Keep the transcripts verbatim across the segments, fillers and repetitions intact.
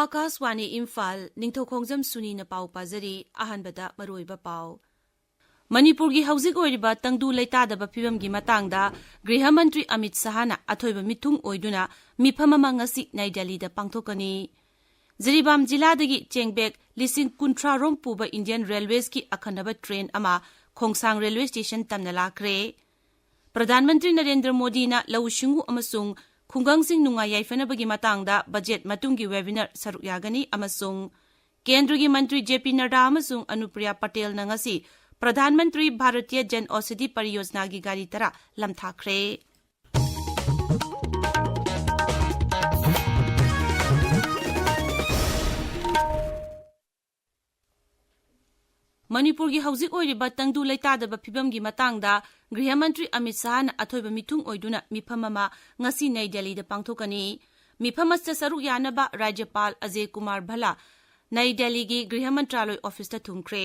ꯑꯥꯀꯥꯁꯋꯥꯅꯤ ꯏꯝꯐꯥꯜ, ꯅꯤꯡꯊꯧꯈꯣꯡꯖꯝ ꯁꯨꯅꯤꯅ ꯄꯥꯎ ꯄꯥꯖꯔꯤ꯫ ꯑꯍꯥꯟꯕꯗ ꯃꯔꯨꯑꯣꯏꯕ ꯄꯥꯎ꯫ ꯃꯅꯤꯄꯨꯔꯒꯤ ꯍꯧꯖꯤꯛ ꯑꯣꯏꯔꯤꯕ ꯇꯪꯗꯨ ꯂꯩꯇꯥꯗꯕ ꯐꯤꯕꯝꯒꯤ ꯃꯇꯥꯡꯗ ꯒ꯭ꯔꯤꯍ ꯃꯟꯇ꯭ꯔꯤ ꯑꯃꯤꯠ ꯁꯍꯥꯅ ꯑꯊꯣꯏꯕ ꯃꯤꯊꯨꯡ ꯑꯣꯏꯗꯨꯅ ꯃꯤꯐꯝ ꯑꯃ ꯉꯁꯤ ꯅꯩ ꯗꯦꯜꯂꯤꯗ ꯄꯥꯡꯊꯣꯛꯀꯅꯤ꯫ ꯖꯤꯔꯤꯕꯥꯝ ꯖꯤꯂꯥꯗꯒꯤ ꯆꯦꯡ ꯕꯦꯒ ꯂꯤꯁꯤꯡ ꯀꯨꯟꯊ꯭ꯔꯥ ꯔꯣꯝ ꯄꯨꯕ ꯏꯟꯗꯤꯌꯟ ꯔꯦꯜꯋꯦꯁꯀꯤ ꯑꯈꯟꯅꯕ ꯇ꯭ꯔꯦꯟ ꯑꯃ ꯈꯣꯡꯁꯥꯡ ꯔꯦꯜꯋꯦ ꯁ꯭ꯇꯦꯁꯟ ꯇꯝꯅ ꯂꯥꯛꯈ꯭ꯔꯦ꯫ ꯄ꯭ꯔꯙꯥꯟ ꯃꯟꯇ꯭ꯔꯤ ꯅꯔꯦꯟꯗ꯭ꯔ ꯃꯣꯗꯤꯅ ꯂꯧꯎ ꯁꯤꯡꯎ ꯑꯃꯁꯨꯡ ꯈꯨꯡꯒꯪꯁꯤꯡ ꯅꯨꯡꯉꯥꯏ ꯌꯥꯏꯐꯅꯕꯒꯤ ꯃꯇꯥꯡꯗ ꯕꯖꯦꯠ ꯃꯇꯨꯡꯒꯤ ꯋꯦꯕꯤꯅꯥꯔ ꯁꯔꯨꯛ ꯌꯥꯒꯅꯤ ꯑꯃꯁꯨꯡ ꯀꯦꯟꯗ꯭ꯔꯒꯤ ꯃꯟꯇ꯭ꯔꯤ ꯖꯦ ꯄꯤ ꯅꯗ꯭ꯗꯥ ꯑꯃꯁꯨꯡ ꯑꯅꯨꯄ꯭ꯔꯤꯌꯥ ꯄꯇꯦꯜꯅ ꯉꯁꯤ ꯄ꯭ꯔꯙꯥꯟ ꯃꯟꯇ꯭ꯔꯤ ꯚꯥꯔꯇꯤꯌ ꯖꯟ ꯑꯣꯁꯤꯙꯤ ꯄꯔꯤꯌꯣꯖꯅꯥꯒꯤ ꯒꯥꯔꯤ ꯇꯔꯥ ꯂꯝꯊꯥꯈ꯭ꯔꯦ꯫ ꯃꯅꯤꯄꯨꯔꯒꯤ ꯍꯧꯖꯤꯛ ꯑꯣꯏꯔꯤꯕ ꯇꯪꯗꯨ ꯂꯩꯇꯥꯗꯕ ꯐꯤꯕꯝꯒꯤ ꯃꯇꯥꯡꯗ ꯒ꯭ꯔꯤꯍ ꯃꯟꯇ꯭ꯔꯤ ꯑꯃꯤꯠ ꯁꯍꯥꯅ ꯑꯊꯣꯏꯕ ꯃꯤꯊꯨꯡ ꯑꯣꯏꯗꯨꯅ ꯃꯤꯐꯝ ꯑꯃ ꯉꯁꯤ ꯅꯩ ꯗꯦꯜꯂꯤꯗ ꯄꯥꯡꯊꯣꯛꯀꯅꯤ꯫ ꯃꯤꯐꯝ ꯑꯁꯤꯗ ꯁꯔꯨꯛ ꯌꯥꯅꯕ ꯔꯥꯖ꯭ꯌꯄꯥꯜ ꯑꯖꯌ ꯀꯨꯃꯥꯔ ꯚꯜꯂꯥ ꯅꯩ ꯗꯦꯜꯂꯤꯒꯤ ꯒ꯭ꯔꯤꯍ ꯃꯟꯇ꯭ꯔꯥꯂꯣꯏ ꯑꯣꯐꯤꯁꯇ ꯊꯨꯡꯈ꯭ꯔꯦ꯫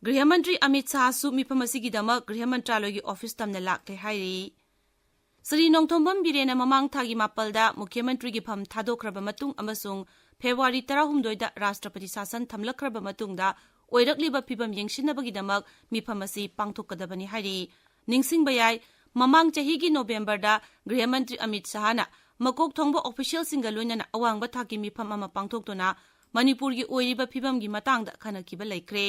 ꯒ꯭ꯔꯤꯍ ꯃꯟꯇ꯭ꯔꯤ ꯑꯃꯤꯠ ꯁꯍꯥꯁꯨ ꯃꯤꯐꯝ ꯑꯁꯤꯒꯤꯗꯃꯛ ꯒ꯭ꯔꯤꯍ ꯃꯟꯇ꯭ꯔꯥꯂꯣꯏꯒꯤ ꯑꯣꯐꯤꯁ ꯇꯝꯅ ꯂꯥꯛꯂꯦ ꯍꯥꯏꯔꯤ꯫ ꯁ꯭ꯔꯤ ꯅꯣꯡꯊꯣꯝꯕꯝ ꯕꯤꯔꯦꯟꯅ ꯃꯃꯥꯡ ꯊꯥꯒꯤ ꯃꯥꯄꯜꯗ ꯃꯨꯈ꯭ꯌ ꯃꯟꯇ꯭ꯔꯤꯒꯤ ꯐꯝ ꯊꯥꯗꯣꯛꯈ꯭ꯔꯕ ꯃꯇꯨꯡ ꯑꯃꯁꯨꯡ ꯐꯦꯕ꯭ꯔꯨꯋꯥꯔꯤ ꯇꯔꯥꯍꯨꯝꯗꯣꯏꯗ ꯔꯥꯁꯇ꯭ꯔꯄꯇꯤ ꯁꯥꯁꯟ ꯊꯝꯂꯛꯈ꯭ꯔꯕ ꯃꯇꯨꯡꯗ ꯑꯣꯏꯔꯛꯂꯤꯕ ꯐꯤꯕꯝ ꯌꯦꯡꯁꯤꯟꯅꯕꯒꯤꯗꯃꯛ ꯃꯤꯐꯝ ꯑꯁꯤ ꯄꯥꯡꯊꯣꯛꯀꯗꯕꯅꯤ ꯍꯥꯏꯔꯤ꯫ ꯅꯤꯡꯁꯤꯡꯕ ꯌꯥꯏ, ꯃꯃꯥꯡ ꯆꯍꯤꯒꯤ ꯅꯣꯕꯦꯝꯕꯔꯗ ꯒ꯭ꯔꯤꯍ ꯃꯟꯇ꯭ꯔꯤ ꯑꯃꯤꯠ ꯁꯍꯥꯅ ꯃꯀꯣꯛ ꯊꯣꯡꯕ ꯑꯣꯐꯤꯁꯤꯌꯦꯜꯁꯤꯡꯒ ꯂꯣꯏꯅꯅ ꯑꯋꯥꯡꯕ ꯊꯥꯛꯀꯤ ꯃꯤꯐꯝ ꯑꯃ ꯄꯥꯡꯊꯣꯛꯇꯨꯅ ꯃꯅꯤꯄꯨꯔꯒꯤ ꯑꯣꯏꯔꯤꯕ ꯐꯤꯕꯝꯒꯤ ꯃꯇꯥꯡꯗ ꯈꯟꯅꯈꯤꯕ ꯂꯩꯈ꯭ꯔꯦ꯫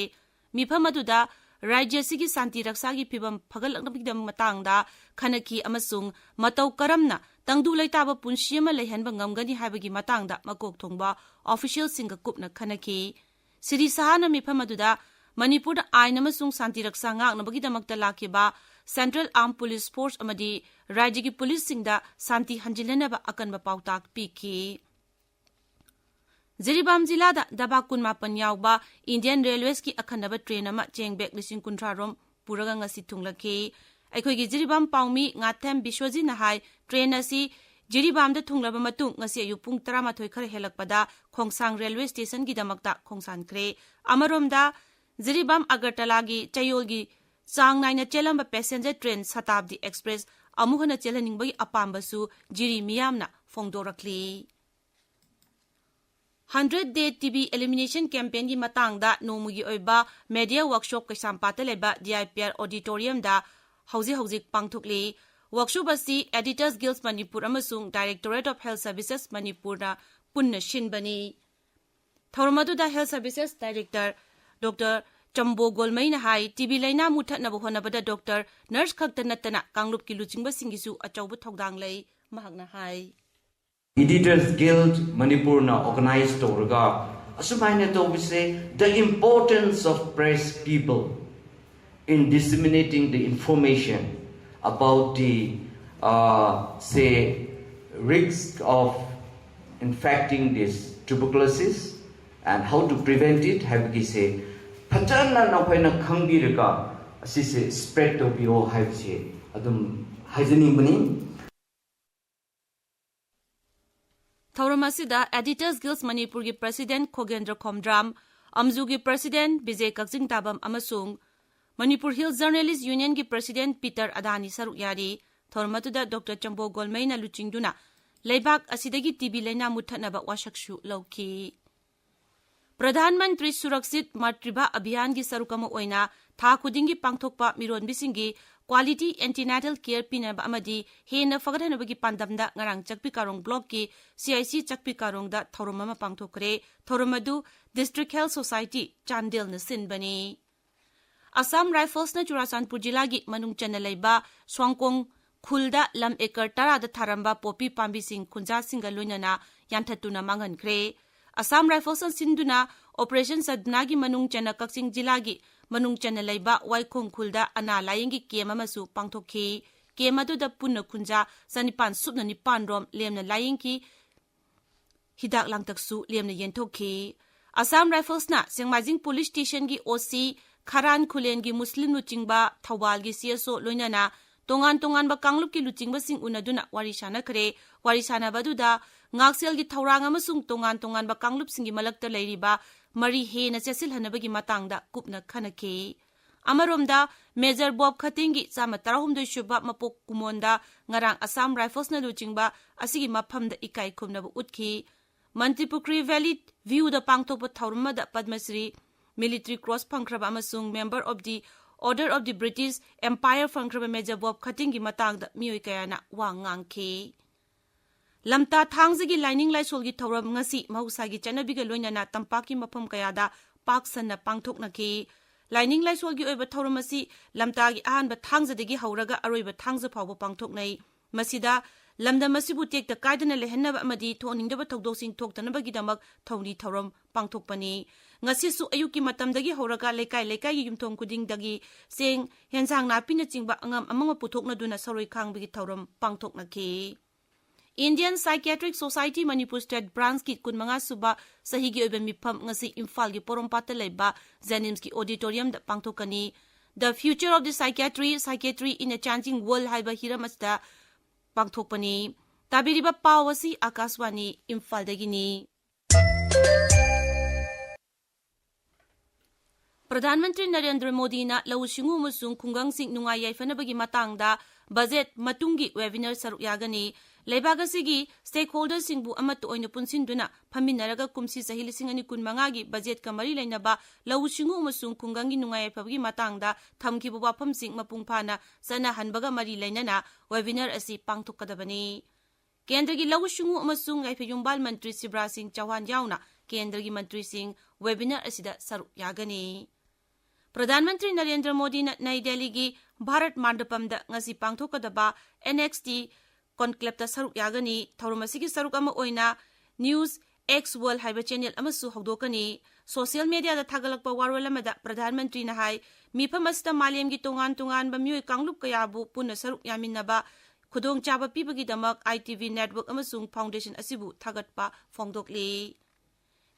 ꯃꯤꯐꯝ ꯑꯗꯨꯗ ꯔꯥꯖ꯭ꯌ ꯑꯁꯤꯒꯤ ꯁꯥꯟꯇꯤ ꯔꯛꯁꯥꯒꯤ ꯐꯤꯕꯝ ꯐꯒꯠꯂꯛꯅꯕꯒꯤ ꯃꯇꯥꯡꯗ ꯈꯟꯅꯈꯤ ꯑꯃꯁꯨꯡ ꯃꯇꯧ ꯀꯔꯝꯅ ꯇꯪꯗꯨ ꯂꯩꯇꯥꯕ ꯄꯨꯟꯁꯤ ꯑꯃ ꯂꯩꯍꯟꯕ ꯉꯝꯒꯅꯤ ꯍꯥꯏꯕꯒꯤ ꯃꯇꯥꯡꯗ ꯃꯀꯣꯛ ꯊꯣꯡꯕ ꯑꯣꯐꯤꯁꯤꯌꯦꯜꯁꯤꯡꯒ ꯀꯨꯞꯅ ꯈꯟꯅꯈꯤ꯫ ꯁ꯭ꯔꯤ ꯁꯍꯥꯅ ꯃꯤꯐꯝ ꯑꯗꯨꯗ ꯃꯅꯤꯄꯨꯔꯗ ꯑꯥꯏꯟ ꯑꯃꯁꯨꯡ ꯁꯥꯟꯇꯤ ꯔꯛꯁꯥ ꯉꯥꯛꯅꯕꯒꯤꯗꯃꯛꯇ ꯂꯥꯛꯈꯤꯕ ꯁꯦꯟꯇ꯭ꯔꯦꯜ ꯑꯥꯔꯝ ꯄꯨꯂꯤꯁ ꯐꯣꯔꯁ ꯑꯃꯗꯤ ꯔꯥꯖ꯭ꯌꯒꯤ ꯄꯨꯂꯤꯁꯁꯤꯡꯗ ꯁꯥꯟꯇꯤ ꯍꯟꯖꯤꯜꯍꯟꯅꯕ ꯑꯀꯟꯕ ꯄꯥꯎꯇꯥꯛ ꯄꯤꯈꯤ꯫ ꯖꯤꯔꯤꯕꯥꯝ ꯖꯤꯂꯥꯗ ꯗꯕꯥ ꯀꯨꯟꯃꯥꯄꯟ ꯌꯥꯎꯕ ꯏꯟꯗꯤꯌꯟ ꯔꯦꯜꯋꯦꯁꯀꯤ ꯑꯈꯟꯅꯕ ꯇ꯭ꯔꯦꯟ ꯑꯃ ꯆꯦꯡ ꯕꯦꯒ ꯂꯤꯁꯤꯡ ꯀꯨꯟꯊ꯭ꯔꯥ ꯔꯣꯝ ꯄꯨꯔꯒ ꯉꯁꯤ ꯊꯨꯡꯂꯛꯈꯤ꯫ ꯑꯩꯈꯣꯏꯒꯤ ꯖꯤꯔꯤꯕꯥꯝ ꯄꯥꯎꯃꯤ ꯉꯥꯊꯦꯝ ꯕꯤꯁ꯭ꯋꯖꯤꯠꯅ ꯍꯥꯏ, ꯇ꯭ꯔꯦꯟ ꯑꯁꯤ ꯖꯤꯔꯤꯕꯥꯝꯗ ꯊꯨꯡꯂꯕ ꯃꯇꯨꯡ ꯉꯁꯤ ꯑꯌꯨꯛ ꯄꯨꯡ ꯇꯔꯥꯃꯥꯊꯣꯏ ꯈꯔ ꯍꯦꯜꯂꯛꯄꯗ ꯈꯣꯡꯁꯥꯡ ꯔꯦꯜꯋꯦ ꯁ꯭ꯇꯦꯁꯟꯒꯤꯗꯃꯛꯇ ꯈꯣꯡꯁꯥꯟꯈ꯭ꯔꯦ꯫ ꯑꯃꯔꯣꯝꯗ, ꯖꯤꯔꯤꯕꯥꯝ ꯑꯒꯔꯇꯂꯥꯒꯤ ꯆꯌꯣꯜꯒꯤ ꯆꯥꯡ ꯅꯥꯏꯅ ꯆꯦꯜꯂꯝꯕ ꯄꯦꯁꯦꯟꯖꯔ ꯇ꯭ꯔꯦꯟ ꯁꯇꯥꯕꯗꯤ ꯑꯦꯛꯁꯄ꯭ꯔꯦꯁ ꯑꯃꯨꯛ ꯍꯟꯅ ꯆꯦꯜꯍꯟꯅꯤꯡꯕꯒꯤ ꯑꯄꯥꯝꯕꯁꯨ ꯖꯤꯔꯤ ꯃꯤꯌꯥꯝꯅ ꯐꯣꯡꯗꯣꯔꯛꯂꯤ꯫ Hundred Day T B Elimination Campaignꯒꯤ ꯃꯇꯥꯡꯗ ꯅꯣꯡꯃꯒꯤ ꯑꯣꯏꯕ media workshop ꯀꯩꯁꯥꯝꯄꯥꯠꯇ ꯂꯩꯕ D I P R Auditoriumꯗ ꯍꯧꯖꯤꯛ ꯍꯧꯖꯤꯛ ꯄꯥꯡꯊꯣꯛꯂꯤ꯫ Workshop ꯑꯁꯤ Editors Guild ꯃꯅꯤꯄꯨꯔ ꯑꯃꯁꯨꯡ Directorate of Health Services ꯃꯅꯤꯄꯨꯔꯅ ꯄꯨꯟꯅ ꯁꯤꯟꯕꯅꯤ꯫ ꯊꯧꯔꯝ ꯑꯗꯨꯗ Health Services Director Doctor ꯆꯝꯕꯣ ꯒꯣꯜꯃꯩꯅ ꯍꯥꯏ, ꯇꯤ ꯕꯤ ꯂꯥꯏꯅꯥ ꯃꯨꯠꯊꯠꯅꯕ ꯍꯣꯠꯅꯕꯗ doctor, nurse ꯈꯛꯇ ꯅꯠꯇꯅ ꯀꯥꯡꯂꯨꯞꯀꯤ ꯂꯨꯆꯤꯡꯕꯁꯤꯡꯒꯤꯁꯨ ꯑꯆꯧꯕ ꯊꯧꯗꯥꯡ ꯂꯩ꯫ ꯃꯍꯥꯛꯅ ꯍꯥꯏ, Editors Guild ꯃꯅꯤꯄꯨꯔꯅ organize ꯇꯧꯔꯒ ꯑꯁꯨꯃꯥꯏꯅ ꯇꯧꯕꯁꯦ, the importance of press people in disseminating the information about the, uh, say, risk of infecting this tuberculosis and how to prevent it ꯍꯥꯏꯕꯒꯤꯁꯦ ꯐꯖꯅ ꯅꯈꯣꯏꯅ ꯈꯪꯕꯤꯔꯒ ꯑꯁꯤꯁꯦ spread ꯇꯧꯕꯤꯌꯣ ꯍꯥꯏꯕꯁꯦ ꯑꯗꯨꯝ ꯍꯥꯏꯖꯅꯤꯡꯕꯅꯤ꯫ ꯊꯧꯔꯝ ꯑꯁꯤꯗ Editors Guild ꯃꯅꯤꯄꯨꯔꯒꯤ President ꯈꯣꯒꯦꯟꯗ꯭ꯔ ꯈꯣꯝꯗ꯭ꯔꯥꯝ, ꯑꯝꯖꯨꯒꯤ President ꯕꯤꯖꯦ ꯀꯛꯆꯤꯡꯇꯥꯕꯝ ꯑꯃꯁꯨꯡ ꯃꯅꯤꯄꯨꯔ Hill Journalist Unionꯒꯤ President ꯄꯤꯇꯔ ꯑꯗꯥꯅꯤ ꯁꯔꯨꯛ ꯌꯥꯔꯤ꯫ ꯊꯧꯔꯝ ꯑꯗꯨꯗ doctor ꯆꯝꯕꯣ ꯒꯣꯜꯃꯩꯅ ꯂꯨꯆꯤꯡꯗꯨꯅ ꯂꯩꯕꯥꯛ ꯑꯁꯤꯗꯒꯤ ꯇꯤ ꯕꯤ ꯂꯥꯏꯅꯥ ꯃꯨꯠꯊꯠꯅꯕ ꯋꯥꯁꯛꯁꯨ ꯂꯧꯈꯤ꯫ ꯄ꯭ꯔꯙꯥꯟ ꯃꯟꯇ꯭ꯔꯤ ꯁꯨꯔꯛꯁꯤꯠ ꯃꯥꯇ꯭ꯔꯤꯚꯥ ꯑꯚꯤꯌꯥꯟꯒꯤ ꯁꯔꯨꯛ ꯑꯃ ꯑꯣꯏꯅ ꯊꯥ ꯈꯨꯗꯤꯡꯒꯤ ꯄꯥꯡꯊꯣꯛꯄ ꯃꯤꯔꯣꯟꯕꯤꯁꯤꯡꯒꯤ quality antenatal care ꯄꯤꯅꯕ ꯑꯃꯗꯤ ꯍꯦꯟꯅ ꯐꯒꯠꯍꯟꯅꯕꯒꯤ ꯄꯥꯟꯗꯝꯗ ꯉꯔꯥꯡ ꯆꯛꯄꯤ ꯀꯥꯔꯣꯡ blockꯀꯤ C I C ꯆꯛꯄꯤ ꯀꯥꯔꯣꯡꯗ ꯊꯧꯔꯝ ꯑꯃ ꯄꯥꯡꯊꯣꯛꯈ꯭ꯔꯦ꯫ ꯊꯧꯔꯝ ꯑꯗꯨ District Health Society ꯆꯥꯟꯗꯦꯜꯅ ꯁꯤꯟꯕꯅꯤ꯫ Assam Riflesꯅ Churachandpur ꯖꯤꯂꯥꯒꯤ ꯃꯅꯨꯡ ꯆꯟꯅ ꯂꯩꯕ ꯁ꯭ꯋꯥꯡꯀꯣꯡ ꯈꯨꯜꯗ ꯂꯝ acre ꯇꯔꯥꯗ ꯊꯥꯔꯝꯕ ꯄꯣꯄꯤ ꯄꯥꯝꯕꯤꯁꯤꯡ ꯈꯨꯟꯖꯥꯁꯤꯡꯒ ꯂꯣꯏꯅꯅ ꯌꯥꯟꯊꯠꯇꯨꯅ ꯃꯥꯡꯍꯟꯈ꯭ꯔꯦ꯫ Assam Riflesꯅ ꯁꯤꯟꯗꯨꯅ Operation Sadhanaꯒꯤ ꯃꯅꯨꯡ ꯆꯟꯅ ꯀꯛꯆꯤꯡ ꯖꯤꯂꯥꯒꯤ ꯃꯅꯨꯡ ꯆꯟꯅ ꯂꯩꯕ ꯋꯥꯏꯈꯣꯡ ꯈꯨꯜꯗ ꯑꯅꯥ ꯂꯥꯌꯦꯡꯒꯤ camp ꯑꯃꯁꯨ ꯄꯥꯡꯊꯣꯛꯈꯤ꯫ Camp ꯑꯗꯨꯗ ꯄꯨꯟꯅ ꯈꯨꯟꯖꯥ ꯆꯅꯤꯄꯥꯟ ꯁꯨꯞꯅ ꯅꯤꯄꯥꯟ ꯔꯣꯝ ꯂꯦꯝꯅ ꯂꯥꯌꯦꯡꯈꯤ꯫ ꯍꯤꯗꯥꯛ ꯂꯥꯡꯊꯛꯁꯨ ꯂꯦꯝꯅ ꯌꯦꯟꯊꯣꯛꯈꯤ꯫ Assam Riflesꯅ ꯁꯦꯡꯃꯥꯏꯖꯤꯡ Police Stationꯒꯤ O C ꯈꯔꯥꯟ ꯈꯨꯂꯦꯟꯒꯤ ꯃꯨꯁꯂꯤꯝ ꯂꯨꯆꯤꯡꯕ, ꯊꯧꯕꯥꯜꯒꯤ C S O ꯂꯣꯏꯅꯅ ꯇꯣꯉꯥꯟ ꯇꯣꯉꯥꯟꯕ ꯀꯥꯡꯂꯨꯞꯀꯤ ꯂꯨꯆꯤꯡꯕꯁꯤꯡ ꯎꯅꯗꯨꯅ ꯋꯥꯔꯤ ꯁꯥꯟꯅꯈ꯭ꯔꯦ꯫ ꯋꯥꯔꯤ ꯁꯥꯟꯅꯕ ꯑꯗꯨꯗ ꯉꯥꯛꯁꯦꯜꯒꯤ ꯊꯧꯔꯥꯡ ꯑꯃꯁꯨꯡ ꯇꯣꯉꯥꯟ ꯇꯣꯉꯥꯟꯕ ꯀꯥꯡꯂꯨꯞꯁꯤꯡꯒꯤ ꯃꯔꯛꯇ ꯂꯩꯔꯤꯕ ꯃꯔꯤ ꯍꯦꯟꯅ ꯆꯦꯠꯁꯤꯜꯍꯟꯅꯕꯒꯤ ꯃꯇꯥꯡꯗ ꯀꯨꯞꯅ ꯈꯟꯅꯈꯤ꯫ ꯑꯃꯔꯣꯝꯗ, Major ꯕꯣꯕ ꯈꯇꯤꯡꯒꯤ ꯆꯥꯝꯃ ꯇꯔꯥꯍꯨꯝꯗꯣꯏ ꯁꯨꯕ ꯃꯄꯣꯛ ꯀꯨꯝꯑꯣꯟꯗ ꯉꯔꯥꯡ Assam Riflesꯅ ꯂꯨꯆꯤꯡꯕ ꯑꯁꯤꯒꯤ ꯃꯐꯝꯗ ꯏꯀꯥꯏ ꯈꯨꯝꯅꯕ ꯎꯠꯈꯤ꯫ ꯃꯟꯇ꯭ꯔꯤꯄꯨꯈ꯭ꯔꯤ ꯚꯦꯂꯤ ꯚ꯭ꯌꯨꯗ ꯄꯥꯡꯊꯣꯛꯄ ꯊꯧꯔꯝ ꯑꯃꯗ ꯄꯗꯃꯁ꯭ꯔꯤ, ꯃꯤꯂꯤꯇꯔꯤ ꯀ꯭ꯔꯣꯁ ꯐꯪꯈ꯭ꯔꯕ ꯑꯃꯁꯨꯡ member of the order of the British empire ꯐꯪꯈ꯭ꯔꯕ ꯃꯦꯖꯔ ꯕꯣꯕ ꯈꯇꯤꯡꯒꯤ ꯃꯇꯥꯡꯗ ꯃꯤꯑꯣꯏ ꯀꯌꯥꯅ ꯋꯥ ꯉꯥꯡꯈꯤ꯫ ꯂꯝꯇꯥ ꯊꯥꯡꯖꯒꯤ ꯂꯥꯏꯅꯤꯡ ꯂꯥꯏꯁꯣꯜꯒꯤ ꯊꯧꯔꯝ ꯉꯁꯤ ꯃꯍꯧꯁꯥꯒꯤ ꯆꯠꯅꯕꯤꯒ ꯂꯣꯏꯅꯅ ꯇꯝꯄꯥꯛꯀꯤ ꯃꯐꯝ ꯀꯌꯥꯗ ꯄꯥꯛ ꯁꯟꯅ ꯄꯥꯡꯊꯣꯛꯅꯈꯤ꯫ ꯂꯥꯏꯅꯤꯡ ꯂꯥꯏꯁꯣꯜꯒꯤ ꯑꯣꯏꯕ ꯊꯧꯔꯝ ꯑꯁꯤ ꯂꯝꯇꯥꯒꯤ ꯑꯍꯥꯟꯕ ꯊꯥꯡꯖꯗꯒꯤ ꯍꯧꯔꯒ ꯑꯔꯣꯏꯕ ꯊꯥꯡꯖ ꯐꯥꯎꯕ ꯄꯥꯡꯊꯣꯛꯅꯩ꯫ ꯃꯁꯤꯗ ꯂꯝꯗꯝ ꯑꯁꯤꯕꯨ ꯇꯦꯛꯇ ꯀꯥꯏꯗꯅ ꯂꯩꯍꯟꯅꯕ ꯑꯃꯗꯤ ꯊꯣꯛꯍꯟꯅꯤꯡꯗꯕ ꯊꯧꯗꯣꯛꯁꯤꯡ ꯊꯣꯛꯇꯅꯕꯒꯤꯗꯃꯛ ꯊꯧꯔꯤ ꯊꯧꯔꯝ ꯄꯥꯡꯊꯣꯛꯄꯅꯤ꯫ ꯉꯁꯤꯁꯨ ꯑꯌꯨꯛꯀꯤ ꯃꯇꯝꯗꯒꯤ ꯍꯧꯔꯒ ꯂꯩꯀꯥꯏ ꯂꯩꯀꯥꯏꯒꯤ ꯌꯨꯝꯊꯣꯡ ꯈꯨꯗꯤꯡꯗꯒꯤ ꯆꯦꯡ, ꯍꯦꯟꯁꯥꯡ ꯅꯥꯄꯤꯅꯆꯤꯡꯕ ꯑꯉꯝ ꯑꯃꯃ ꯄꯨꯊꯣꯛꯅꯗꯨꯅ ꯁꯣꯔꯣꯏ ꯈꯥꯡꯕꯒꯤ ꯊꯧꯔꯝ ꯄꯥꯡꯊꯣꯛꯅꯈꯤ꯫ Indian Psychiatric Society Manipur State Branchꯀꯤ ꯀꯨꯟꯃꯉꯥ ꯁꯨꯕ ꯆꯍꯤꯒꯤ ꯑꯣꯏꯕ ꯃꯤꯐꯝ ꯉꯁꯤ ꯏꯝꯐꯥꯜꯒꯤ ꯄꯣꯔꯣꯝꯄꯥꯠꯇ ꯂꯩꯕ ꯖꯦꯅꯤꯝꯁꯀꯤ ꯑꯣꯗꯤꯇꯣꯔꯤꯌꯝꯗ ꯄꯥꯡꯊꯣꯛꯀꯅꯤ꯫ The Future of the Psychiatry, Psychiatry in a Changing World ꯍꯥꯏꯕ ꯍꯤꯔꯝ ꯑꯁꯤꯗ ꯄꯥꯡꯊꯣꯛꯄꯅꯤ꯫ ꯇꯥꯕꯤꯔꯤꯕ ꯄꯥꯎ ꯑꯁꯤ ꯑꯀꯥꯁꯋꯥꯅꯤ ꯏꯝꯐꯥꯜꯗꯒꯤꯅꯤ꯫ ꯄ꯭ꯔꯙꯥꯟ ꯃꯟꯇ꯭ꯔꯤ ꯅꯔꯦꯟꯗ꯭ꯔ ꯃꯣꯗꯤꯅ ꯂꯧꯎ ꯁꯤꯡꯎ ꯑꯃꯁꯨꯡ ꯈꯨꯡꯒꯪꯁꯤꯡ ꯅꯨꯡꯉꯥꯏ ꯌꯥꯏꯐꯅꯕꯒꯤ ꯃꯇꯥꯡꯗ ꯕꯖꯦꯠ ꯃꯇꯨꯡꯒꯤ ꯋꯦꯕꯤꯅꯥꯔ ꯁꯔꯨꯛ ꯌꯥꯒꯅꯤ꯫ ꯂꯩꯕꯥꯛ ꯑꯁꯤꯒꯤ ꯁ꯭ꯇꯦꯛꯍꯣꯜꯗꯔꯁꯤꯡꯕꯨ ꯑꯃꯠꯇ ꯑꯣꯏꯅ ꯄꯨꯟꯁꯤꯟꯗꯨꯅ ꯐꯝꯃꯤꯟꯅꯔꯒ ꯀꯨꯝꯁꯤ ꯆꯍꯤ ꯂꯤꯁꯤꯡ ꯑꯅꯤ ꯀꯨꯟꯃꯉꯥꯒꯤ ꯕꯖꯦꯠꯀ ꯃꯔꯤ ꯂꯩꯅꯕ ꯂꯧꯎ ꯁꯤꯡꯎ ꯑꯃꯁꯨꯡ ꯈꯨꯡꯒꯪꯒꯤ ꯅꯨꯡꯉꯥꯏ ꯌꯥꯏꯐꯕꯒꯤ ꯃꯇꯥꯡꯗ ꯊꯝꯈꯤꯕ ꯋꯥꯐꯝꯁꯤꯡ ꯃꯄꯨꯡ ꯐꯥꯅ ꯆꯠꯅꯍꯟꯕꯒ ꯃꯔꯤ ꯂꯩꯅꯅ ꯋꯦꯕꯤꯅꯥꯔ ꯑꯁꯤ ꯄꯥꯡꯊꯣꯛꯀꯗꯕꯅꯤ꯫ ꯀꯦꯟꯗ꯭ꯔꯒꯤ ꯂꯧꯎ ꯁꯤꯡꯎ ꯑꯃꯁꯨꯡ ꯌꯥꯏꯐ ꯌꯨꯝꯕꯥꯜ ꯃꯟꯇ꯭ꯔꯤ ꯁꯤꯕ꯭ꯔꯥꯖ ꯁꯤꯡ ꯆꯧꯍꯥꯟ ꯌꯥꯎꯅ ꯀꯦꯟꯗ꯭ꯔꯒꯤ ꯃꯟꯇ꯭ꯔꯤꯁꯤꯡ ꯋꯦꯕꯤꯅꯥꯔ ꯑꯁꯤꯗ ꯁꯔꯨꯛ ꯌꯥꯒꯅꯤ꯫ ꯄ꯭ꯔꯙꯥꯟ ꯃꯟꯇ꯭ꯔꯤ ꯅꯔꯦꯟꯗ꯭ꯔ ꯃꯣꯗꯤꯅ ꯅꯩ ꯗꯦꯜꯂꯤꯒꯤ ꯚꯥꯔꯠ ꯃꯥꯟꯗꯄꯝꯗ ꯉꯁꯤ ꯄꯥꯡꯊꯣꯛꯀꯗꯕ ꯑꯦꯟ ꯑꯦꯛꯁ ꯇꯤ ꯀꯣꯟꯀ꯭ꯂꯦꯞꯇ ꯁꯔꯨꯛ ꯌꯥꯒꯅꯤ꯫ ꯊꯧꯔꯝ ꯑꯁꯤꯒꯤ ꯁꯔꯨꯛ ꯑꯃ ꯑꯣꯏꯅ ꯅ꯭ꯌꯨꯁ ꯑꯦꯛꯁ ꯋꯥꯔꯜ ꯍꯥꯏꯕ ꯆꯦꯅꯦꯜ ꯑꯃꯁꯨ ꯍꯧꯗꯣꯛꯀꯅꯤ꯫ ꯁꯣꯁꯤꯌꯦꯜ ꯃꯦꯗꯤꯌꯥꯗ ꯊꯥꯒꯠꯂꯛꯄ ꯋꯥꯔꯣꯜ ꯑꯃꯗ ꯄ꯭ꯔꯙꯥꯟ ꯃꯟꯇ꯭ꯔꯤꯅ ꯍꯥꯏ, ꯃꯤꯐꯝ ꯑꯁꯤꯗ ꯃꯥꯂꯦꯝꯒꯤ ꯇꯣꯉꯥꯟ ꯇꯣꯉꯥꯟꯕ ꯃꯤꯑꯣꯏ ꯀꯥꯡꯂꯨꯞ ꯀꯌꯥꯕꯨ ꯄꯨꯟꯅ ꯁꯔꯨꯛ ꯌꯥꯃꯤꯟꯅꯕ ꯈꯨꯗꯣꯡꯆꯥꯕ ꯄꯤꯕꯒꯤꯗꯃꯛ ꯑꯥꯏ ꯇꯤ ꯚꯤ ꯅꯦꯠꯋꯥꯔꯛ ꯑꯃꯁꯨꯡ ꯐꯥꯎꯟꯗꯦꯁꯟ ꯑꯁꯤꯕꯨ ꯊꯥꯒꯠꯄ ꯐꯣꯡꯗꯣꯛꯂꯤ꯫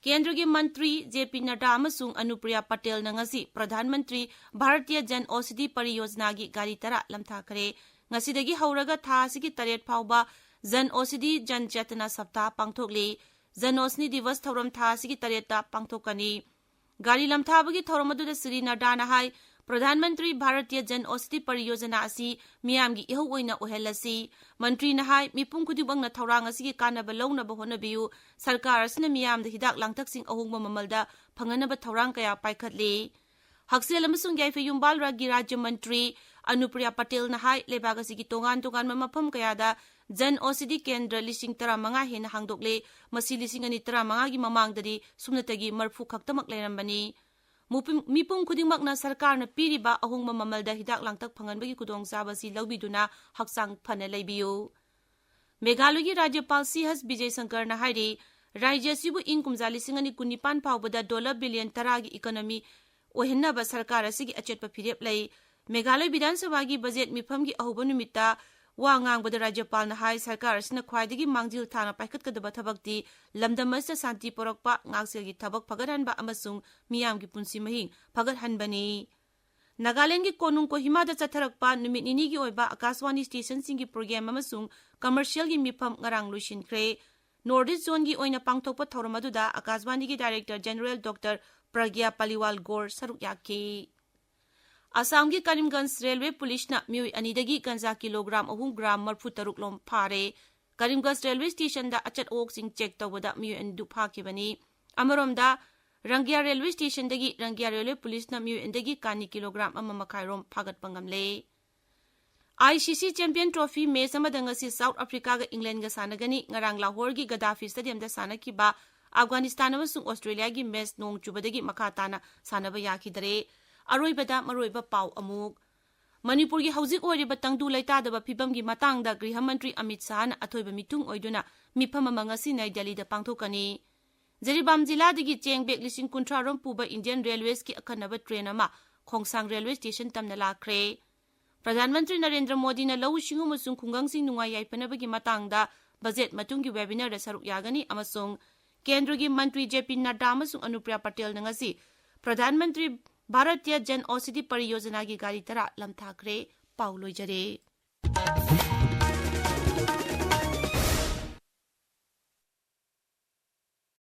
ꯀꯦꯟꯗ꯭ꯔꯒꯤ ꯃꯟꯇ꯭ꯔꯤ ꯖꯦ ꯄꯤ ꯅꯗ꯭ꯗꯥ ꯑꯃꯁꯨꯡ ꯑꯅꯨꯄ꯭ꯔꯤꯌꯥ ꯄꯇꯦꯜꯅ ꯉꯁꯤ ꯄ꯭ꯔꯙꯥꯟ ꯃꯟꯇ꯭ꯔꯤ ꯚꯥꯔꯇꯤꯌ ꯖꯟ ꯑꯣꯁꯤꯙꯤ ꯄꯔꯤꯌꯣꯖꯅꯥꯒꯤ ꯒꯥꯔꯤ ꯇꯔꯥ ꯂꯝꯊꯥꯈꯔꯦ꯫ ꯉꯁꯤꯗꯒꯤ ꯍꯧꯔꯒ ꯊꯥ ꯑꯁꯤꯒꯤ ꯇꯔꯦꯠ ꯐꯥꯎꯕ ꯖꯟ ꯑꯣꯁꯤꯙꯤ ꯖꯟ ꯆꯦꯇꯅꯥ ꯁꯞꯇꯥꯍ ꯄꯥꯡꯊꯣꯛꯂꯤ꯫ ꯖꯟ ꯑꯣꯁꯤꯙꯤ ꯗꯤꯕꯁ ꯊꯧꯔꯝ ꯊꯥ ꯑꯁꯤꯒꯤ ꯇꯔꯦꯠꯇ ꯄꯥꯡꯊꯣꯛꯀꯅꯤ꯫ ꯒꯥꯔꯤ ꯂꯝꯊꯥꯕꯒꯤ ꯊꯧꯔꯝ ꯑꯗꯨꯗ ꯁ꯭ꯔꯤ ꯅꯗ꯭ꯗꯥꯅ ꯍꯥꯏ, ꯄ꯭ꯔꯙꯥꯟ ꯃꯟꯇ꯭ꯔꯤ ꯚꯥꯔꯇꯤꯌ ꯖꯟ ꯑꯣꯁꯤꯗꯤ ꯄꯔꯤꯌꯣꯖꯅꯥ ꯑꯁꯤ ꯃꯤꯌꯥꯝꯒꯤ ꯏꯍꯧ ꯑꯣꯏꯅ ꯑꯣꯏꯍꯜꯂꯁꯤ꯫ ꯃꯟꯇ꯭ꯔꯤꯅ ꯍꯥꯏ, ꯃꯤꯄꯨꯝ ꯈꯨꯗꯤꯡꯃꯛꯅ ꯊꯧꯔꯥꯡ ꯑꯁꯤꯒꯤ ꯀꯥꯟꯅꯕ ꯂꯧꯅꯕ ꯍꯣꯠꯅꯕꯤꯌꯨ꯫ ꯁꯔꯀꯥꯔ ꯑꯁꯤꯅ ꯃꯤꯌꯥꯝꯗ ꯍꯤꯗꯥꯛ ꯂꯥꯡꯊꯛꯁꯤꯡ ꯑꯍꯣꯡꯕ ꯃꯃꯜꯗ ꯐꯪꯍꯟꯅꯕ ꯊꯧꯔꯥꯡ ꯀꯌꯥ ꯄꯥꯏꯈꯠꯂꯤ꯫ ꯍꯛꯁꯦꯜ ꯑꯃꯁꯨꯡ ꯌꯥꯏꯐ ꯌꯨꯝꯕꯥꯜ ꯔꯥꯒꯤ ꯔꯥꯖ꯭ꯌ ꯃꯟꯇ꯭ꯔꯤ ꯑꯅꯨꯄ꯭ꯔꯤꯌꯥ ꯄꯇꯦꯜꯅ ꯍꯥꯏ, ꯂꯩꯕꯥꯛ ꯑꯁꯤꯒꯤ ꯇꯣꯉꯥꯟ ꯇꯣꯉꯥꯟꯕ ꯃꯐꯝ ꯀꯌꯥꯗ ꯖꯟ ꯑꯣꯁꯤꯗꯤ ꯀꯦꯟꯗ꯭ꯔ ꯂꯤꯁꯤꯡ ꯇꯔꯥꯃꯉꯥ ꯍꯦꯟꯅ ꯍꯥꯡꯗꯣꯛꯂꯦ꯫ ꯃꯁꯤ ꯂꯤꯁꯤꯡ ꯑꯅꯤ ꯇꯔꯥꯃꯉꯥꯒꯤ ꯃꯃꯥꯡꯗꯗꯤ ꯁꯨꯞꯅꯇꯒꯤ ꯃꯔꯐꯨ ꯈꯛꯇꯃꯛ ꯂꯩꯔꯝꯕꯅꯤ꯫ ꯃꯤꯄꯨꯝ, ꯃꯤꯄꯨꯝ ꯈꯨꯗꯤꯡꯃꯛꯅ ꯁꯔꯀꯥꯔꯅ ꯄꯤꯔꯤꯕ ꯑꯍꯣꯡꯕ ꯃꯃꯜꯗ ꯍꯤꯗꯥꯛ ꯂꯥꯡꯊꯛ ꯐꯪꯍꯟꯕꯒꯤ ꯈꯨꯗꯣꯡꯆꯥꯕ ꯑꯁꯤ ꯂꯧꯕꯤꯗꯨꯅ ꯍꯛꯆꯥꯡ ꯐꯅ ꯂꯩꯕꯤꯌꯨ꯫ ꯃꯦꯘꯥꯂꯌꯒꯤ ꯔꯥꯖ꯭ꯌꯄꯥꯜ ꯁꯤ ꯍꯁ ꯕꯤꯖꯌ ꯁꯪꯀꯔꯅ ꯍꯥꯏꯔꯤ, ꯔꯥꯖ꯭ꯌ ꯑꯁꯤꯕꯨ ꯏꯪ ꯀꯨꯝꯖꯥ ꯂꯤꯁꯤꯡ ꯑꯅꯤ ꯀꯨꯟꯅꯤꯄꯥꯟ ꯐꯥꯎꯕꯗ ꯗꯣꯂꯔ ꯕꯤꯂꯤꯌꯟ ꯇꯔꯥꯒꯤ ꯏꯀꯣꯅꯣꯃꯤ ꯑꯣꯏꯍꯟꯅꯕ ꯁꯔꯀꯥꯔ ꯑꯁꯤꯒꯤ ꯑꯆꯦꯠꯄ ꯐꯤꯔꯦꯞ ꯂꯩ꯫ ꯃꯦꯘꯥꯂꯌ ꯕꯤꯙꯥꯟ ꯁꯚꯥꯒꯤ ꯕꯖꯦꯠ ꯃꯤꯐꯝꯒꯤ ꯑꯍꯧꯕ ꯅꯨꯃꯤꯠꯇ ꯋꯥ ꯉꯥꯡꯕꯗ ꯔꯥꯖ꯭ꯌꯄꯥꯜꯅ ꯍꯥꯏ, ꯁꯔꯀꯥꯔ ꯑꯁꯤꯅ ꯈ꯭ꯋꯥꯏꯗꯒꯤ ꯃꯥꯡꯖꯤꯜ ꯊꯥꯅ ꯄꯥꯏꯈꯠꯀꯗꯕ ꯊꯕꯛꯇꯤ ꯂꯝꯗꯝ ꯑꯁꯤꯗ ꯁꯥꯟꯇꯤ ꯄꯨꯔꯛꯄ, ꯉꯥꯛꯁꯦꯜꯒꯤ ꯊꯕꯛ ꯐꯒꯠꯍꯟꯕ ꯑꯃꯁꯨꯡ ꯃꯤꯌꯥꯝꯒꯤ ꯄꯨꯟꯁꯤ ꯃꯍꯤꯡ ꯐꯒꯠꯍꯟꯕꯅꯤ꯫ ꯅꯥꯒꯥꯂꯦꯟꯗꯒꯤ ꯀꯣꯅꯨꯡ ꯀꯣꯍꯤꯃꯥꯗ ꯆꯠꯊꯔꯛꯄ ꯅꯨꯃꯤꯠ ꯅꯤꯅꯤꯒꯤ ꯑꯣꯏꯕ ꯑꯥꯀꯥꯁꯕꯥꯅꯤ ꯁ꯭ꯇꯦꯁꯟꯁꯤꯡꯒꯤ ꯄ꯭ꯔꯣꯒ꯭ꯔꯥꯝ ꯑꯃꯁꯨꯡ ꯀꯃꯔꯁꯤꯌꯦꯜꯒꯤ ꯃꯤꯐꯝ ꯉꯔꯥꯡ ꯂꯣꯏꯁꯤꯟꯈ꯭ꯔꯦ꯫ ꯅꯣꯔꯠ ꯏꯁ ꯖꯣꯟꯒꯤ ꯑꯣꯏꯅ ꯄꯥꯡꯊꯣꯛꯄ ꯊꯧꯔꯝ ꯑꯗꯨꯗ ꯑꯥꯀꯥꯁꯕꯥꯅꯤꯒꯤ ꯗꯥꯏꯔꯦꯛꯇꯔ ꯖꯦꯅꯔꯦꯜ ꯗꯣꯛꯇꯔ ꯄ꯭ꯔꯒ꯭ꯌꯥ ꯄꯥꯂꯤꯋꯥꯜ ꯒꯣꯔ ꯁꯔꯨꯛ ꯌꯥꯈꯤ꯫ ꯑꯁꯥꯝꯒꯤ ꯀꯔꯤꯝꯒꯟꯖ ꯔꯦꯜꯋꯦ ꯄꯨꯂꯤꯁꯅ ꯃꯤꯑꯣꯏ ꯑꯅꯤꯗꯒꯤ ꯒꯟꯖꯥ ꯀꯤꯂꯣꯒ꯭ꯔꯥꯝ ꯑꯍꯨꯝ ꯒ꯭ꯔꯥꯝ ꯃꯔꯐꯨ ꯇꯔꯨꯛ ꯂꯣꯝ ꯐꯥꯔꯦ꯫ ꯀꯔꯤꯝꯒꯟꯖ ꯔꯦꯜꯋꯦ ꯁ꯭ꯇꯦꯁꯟꯗ ꯑꯆꯠ ꯑꯋꯣꯛꯁꯤꯡ ꯆꯦꯛ ꯇꯧꯕꯗ ꯃꯤꯑꯣꯏ ꯑꯅꯤꯗꯨ ꯐꯥꯈꯤꯕꯅꯤ꯫ ꯑꯃꯔꯣꯝꯗ, ꯔꯪꯒꯤꯌꯥ ꯔꯦꯜꯋꯦ ꯁ꯭ꯇꯦꯁꯟꯗꯒꯤ ꯔꯪꯒꯤꯌꯥ ꯔꯦꯜꯋꯦ ꯄꯨꯂꯤꯁꯅ ꯃꯤꯑꯣꯏ ꯑꯅꯤꯗꯒꯤ ꯀꯥꯅꯤ ꯀꯤꯂꯣꯒ꯭ꯔꯥꯝ ꯑꯃ ꯃꯈꯥꯏ ꯔꯣꯝ ꯐꯥꯒꯠꯄ ꯉꯝꯂꯦ꯫ ꯑꯥꯏ ꯁꯤ ꯁꯤ ꯆꯦꯝꯄꯤꯌꯟ ꯇ꯭ꯔꯣꯐꯤ ꯃꯦꯆ ꯑꯃꯗ ꯉꯁꯤ ꯁꯥꯎꯠ ꯑꯐ꯭ꯔꯤꯀꯥꯒ ꯏꯪꯂꯦꯟꯗꯒ ꯁꯥꯟꯅꯒꯅꯤ꯫ ꯉꯔꯥꯡ ꯂꯥꯍꯣꯔꯒꯤ ꯒꯗꯥꯐꯤ ꯁ꯭ꯇꯦꯗꯤꯌꯝꯗ ꯁꯥꯟꯅꯈꯤꯕ ꯑꯐꯒꯥꯅꯤꯁꯇꯥꯟ ꯑꯃꯁꯨꯡ ꯑꯣꯁꯇ꯭ꯔꯦꯂꯤꯌꯥꯒꯤ ꯃꯦꯆ ꯅꯣꯡ ꯆꯨꯕꯗꯒꯤ ꯃꯈꯥ ꯇꯥꯅ ꯁꯥꯟꯅꯕ ꯌꯥꯈꯤꯗꯔꯦ꯫ ꯑꯔꯣꯏꯕꯗ ꯃꯔꯨꯑꯣꯏꯕ ꯄꯥꯎ ꯑꯃꯨꯛ꯫ ꯃꯅꯤꯄꯨꯔꯒꯤ ꯍꯧꯖꯤꯛ ꯑꯣꯏꯔꯤꯕ ꯇꯪꯗꯨ ꯂꯩꯇꯥꯗꯕ ꯐꯤꯕꯝꯒꯤ ꯃꯇꯥꯡꯗ ꯒ꯭ꯔꯤꯍ ꯃꯟꯇ꯭ꯔꯤ ꯑꯃꯤꯠ ꯁꯥꯍꯅ ꯑꯊꯣꯏꯕ ꯃꯤꯇꯨꯡ ꯑꯣꯏꯗꯨꯅ ꯃꯤꯐꯝ ꯑꯃ ꯉꯁꯤ ꯅꯩ ꯗꯦꯜꯂꯤꯗ ꯄꯥꯡꯊꯣꯛꯀꯅꯤ꯫ ꯖꯤꯔꯤꯕꯥꯝ ꯖꯤꯂꯥꯗꯒꯤ ꯆꯦꯡ ꯕꯦꯒ ꯂꯤꯁꯤꯡ ꯀꯨꯟꯊ꯭ꯔꯥ ꯔꯣꯝ ꯄꯨꯕ ꯏꯟꯗꯤꯌꯟ ꯔꯦꯜꯋꯦꯁꯀꯤ ꯑꯈꯟꯅꯕ ꯇ꯭ꯔꯦꯟ ꯑꯃ ꯈꯣꯡꯁꯥꯡ ꯔꯦꯜꯋꯦ ꯁ꯭ꯇꯦꯁꯟ ꯇꯝꯅ ꯂꯥꯛꯈ꯭ꯔꯦ꯫ ꯄ꯭ꯔꯙꯥꯟ ꯃꯟꯇ꯭ꯔꯤ ꯅꯔꯦꯟꯗ꯭ꯔ ꯃꯣꯗꯤꯅ ꯂꯧꯎ ꯁꯤꯡꯎ ꯑꯃꯁꯨꯡ ꯈꯨꯡꯒꯪꯁꯤꯡ ꯅꯨꯡꯉꯥꯏ ꯌꯥꯏꯐꯅꯕꯒꯤ ꯃꯇꯥꯡꯗ ꯕꯖꯦꯠ ꯃꯇꯨꯡꯒꯤ ꯋꯦꯕꯤꯅꯥꯔꯗ ꯁꯔꯨꯛ ꯌꯥꯒꯅꯤ ꯑꯃꯁꯨꯡ ꯀꯦꯟꯗ꯭ꯔꯒꯤ ꯃꯟꯇ꯭ꯔꯤ ꯖꯦ ꯄꯤ ꯅꯗ꯭ꯗꯥ ꯑꯃꯁꯨꯡ ꯑꯅꯨꯄ꯭ꯔꯤꯌꯥ ꯄꯇꯦꯜꯅ ꯉꯁꯤ ꯄ꯭ꯔꯙꯥꯟ ꯃꯟꯇ꯭ꯔꯤ ꯚꯥꯔꯇꯤꯌ ꯖꯟ ꯑꯣꯁꯤꯗꯤ ꯄꯔꯤꯌꯣꯖꯅꯥꯒꯤ ꯒꯥꯔꯤ ꯇꯔꯥ ꯂꯝꯊꯥꯈ꯭ꯔꯦ꯫ ꯄꯥꯎ ꯂꯣꯏꯖꯔꯦ꯫